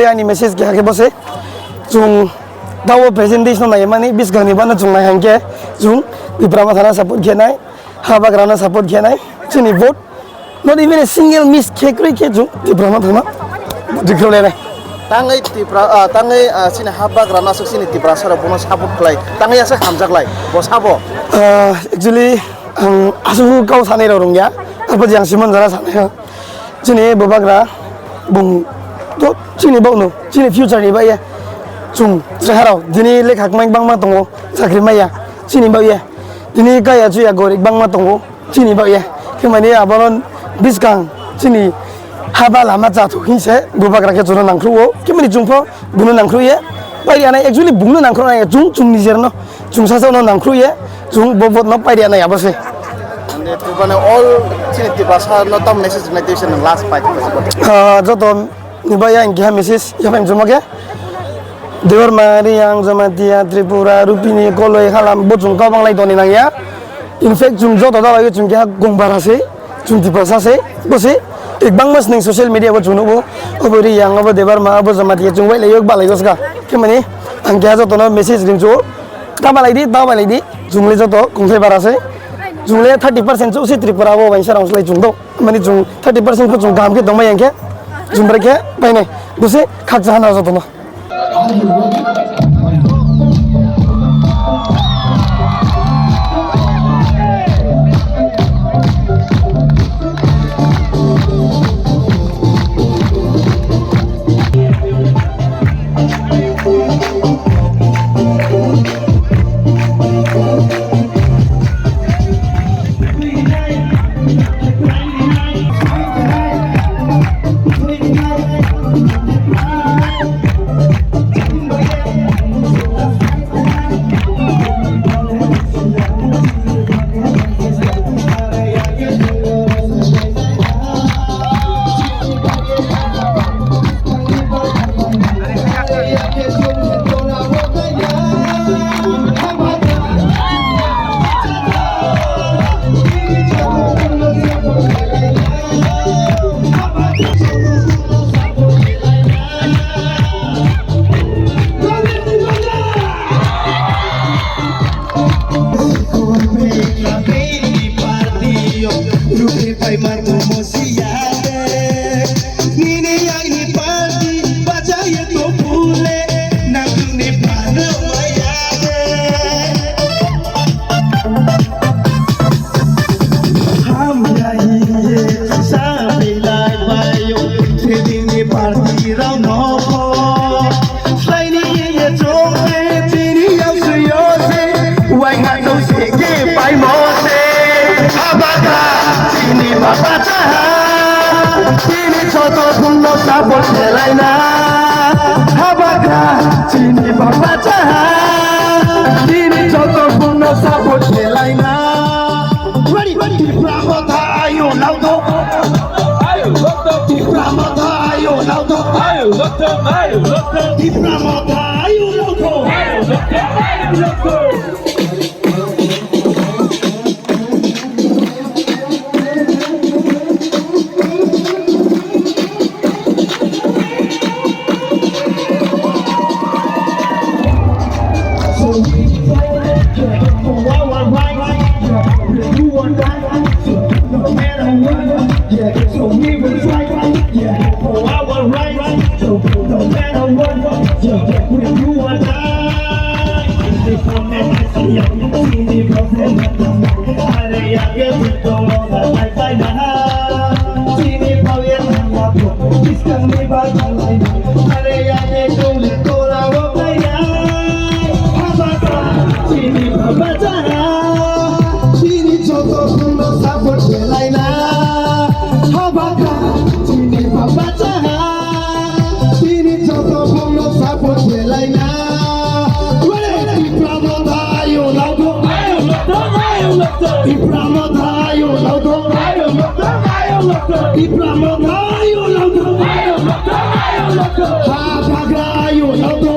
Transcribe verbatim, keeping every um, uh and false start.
Ani message keha khe bo se, chwng tabo present days no nai mani, bwskang ni bana chwng nai hang khe, chwng Tipra Motha no support khe nai, Habagra no support khe nai, chini vote, not even a single miss khe kwrwi khe chwng Tipra Motha no rikro le nai. Tangwi Tipra, ah, tangwi, ah, chini Habagra no aswk chini Tiprasa rok bono support khlai, tangwi aswk hamjak lai, bo sabo? Ah, actually, ang aswk kau sanai rok rung ya, arpor jang Simon jara sanai. Chini bubagra bung to chini bokno, chini future ni bagwi chwng cheharao dini lekha kwmai bangma tongo, chakri maya chini bagwi, dini kaya chuya gorik bangma tongo chini bagwi. Khimani abono bwskang chini haba lama chathok hinse bubagra khe chwngno nangkhruo, khimani chwngpho bono nangkhruiye. Pairi anai actually bungno nangkhruo nai chwng chwng nijerno chwng sasano nangkhruiye chwng bo botno pairi anai abo se. Ande tubane all chini Tiprasa no tam message nai tei se nang last fight. Ah, joto ni bagwi ang keha message yaphaim chuma khe. Debbarma, Reang, Jamatia, Tripura, Rupini, Koloi, Halam, bo chwng kau banglai doni nangya. In fact, chwng joto dalai chwng keha gongbar ase, chwng Tiprasa se, bo se. Ek bangma sning social media bo chwng nugo. Obo Reang, obo Debbarma, obo Jamatia, chwng wailai yok balai goska. Khimani, ang keha jotono message ringchu. Ta balai di, ta balai di. Chwng le joto kongthai bara se. Chwng le thirty percent chuk se Tripura bo bai sarang slai chwng do. Mani chwng thirty percent pho chwng kaham khe tongmai yang khe chwng bwrwi khe painai bwse khakcha hana jotono. Nini yang ni party baca ya tu pule nang ni pano maya de. Hamya hiye sabilai bayo, sedini party rao no pho. Slaini ye chokhe chini yau suyo se, wai ha to se ke pai mo se. Abaka chini baba chaha, chini choto phungno support khelaina. Habakha chini baba chaha, chini choto phungno support khelaina. Ready, ready. Tipra Motha ayo laudo. Ayo laudo. Tipra Motha ayo laudo. Ayo laudo, ayo laudo. Tipra Motha ayo laudo. Ayo laudo, ayo laudo. Chini joto phungno support khelaina. Habakha chini baba chaha, chini joto phungno support khelaina. Wale Tipra Motha ayo laudo. Ayo laudo, ayo laudo. Tipra Motha ayo laudo. Ayo laudo, ayo laudo. Tipra Motha ayo laudo. Ayo laudo, ayo laudo. Habakha ayo laudo.